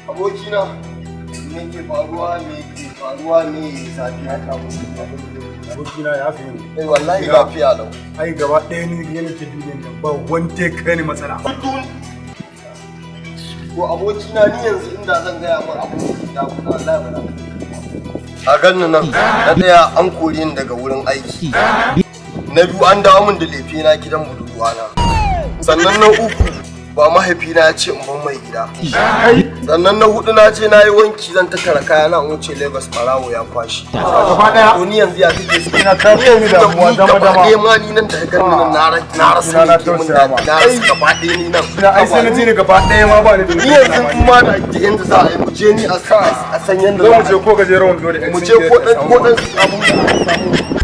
Abokina, me ke faruwa? Me ke faruwa ne zafi haka, abokina? Abokina, ya fi ni. Eh, wallahi lafiya lau. Ai gaba ɗaya ni ne nake duniyan nan, ba wanda ya kai ni matsala. To abokina, ni yanzu inda zan gaya min abokin da kuna, wallahi ba za ka. A ganni nan, na ɗaya, an kore ni daga wurin aiki. Na biyu, an dawo min da lefe na gidan budurwana. Sannan na uku, ba mahaifina ya ce in ban mai gida. Sannan na hudu, na je na yi wanki, zan tattara kaya na in wuce Lagos, barawo ya kwashi. Gaba ɗaya. To ni yanzu ya kake so? Ina ka Ni yanzu da damuwa ni dama gaba dama. ɗaya ma ni nan da ganni nan, na rasa Ina na me ke mun tausaya ma. daɗi. Na rasa gaba ɗaya ni nan. Ina ai sai na ji ni gaba ɗaya ma ba ni da Ni yanzu in ma da yanda za a yi, mu je ni a san yanda Zo za mu a je yi. ko gajeren wando da Mu je ko dan abun da aka samu.